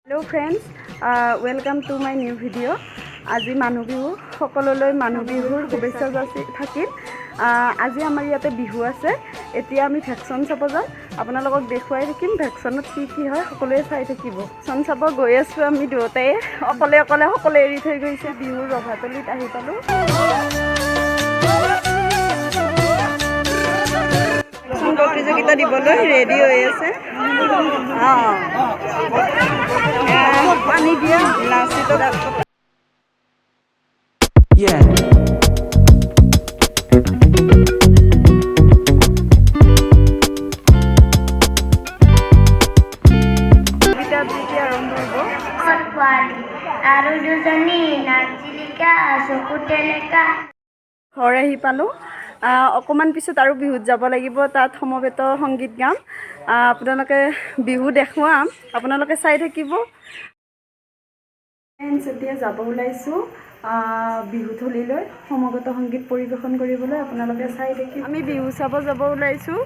Hello friends, welcome to my new video. আজি মানুহ বিহু, সকলোলৈ মানুহ বিহুৰ শুভেচ্ছা যাচি থাকিল। আজি আমাৰ ইয়াতে বিহু আছে। এতিয়া আমি ভেকচন চাব যাম, আপোনালোকক দেখুৱাই থাকিম ভেকচনত কি কি হয়, সকলোৱে চাই থাকিব। ভেকচন চাব গৈ আছোঁ আমি দুয়োটাই, অকলে অকলে সকলোৱে এৰি থৈ গৈছে। বিহুৰ ৰভাতলিত আহি পালোঁ। প্ৰতিযোগিতা দিবলৈ ৰেডি হৈ আছে। অঁ, পানী দিয়া লাচিত। Yeah. কবিতা আবৃত্তি আৰম্ভ হ'ব। পোৱালি আৰু দুজনী নাক জিলিকা, চকু টেলেকা। ঘৰ আহি পালোঁ। অকণমান পিছত আৰু বিহুত যাব লাগিব, তাত সমবেত সংগীত গাম, আপোনালোকে বিহু দেখুৱাম, আপোনালোকে চাই থাকিব। ফ্ৰেণ্ডছ, এতিয়া যাব ওলাইছোঁ বিহুথলীলৈ সমবেত সংগীত পৰিৱেশন কৰিবলৈ, আপোনালোকে চাই থাকিব। আমি বিহু চাব যাব ওলাইছোঁ।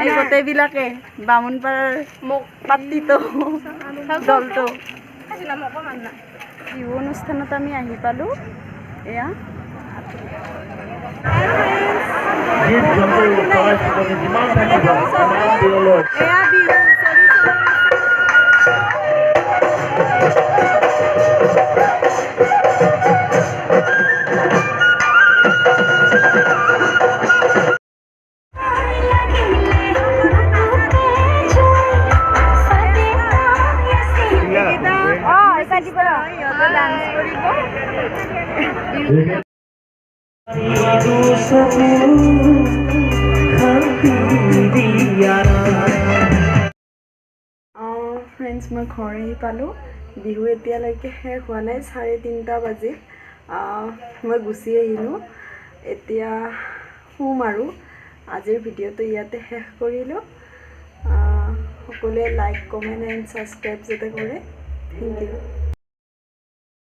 এই গোটেইবিলাকে বামুণপাৰাৰ পাতিটো দলটো। বিহু অনুষ্ঠানত আমি আহি পালোঁ। এয়া জীৱ জন্তু, চৰাই চিৰিকটি যিমান থাকিব সিমান দূৰলৈ। এয়া বিহু হুঁচৰি চলি আছে। এইকেইটা সিহঁতে ডান্স কৰিব। চকু শান্তি দিয়া। অঁ ফ্ৰেণ্ডছ, মই ঘৰ আহি পালোঁ। বিহু এতিয়ালৈকে শেষ হোৱা নাই, 3:30 বাজিল। মই গুচি আহিলোঁ, এতিয়া শুম আৰু। আজিৰ ভিডিঅ'টো ইয়াতে শেষ কৰিলোঁ। সকলোৱে লাইক, কমেণ্ট এণ্ড ছাবস্ক্ৰাইব যাতে কৰে। Thank U.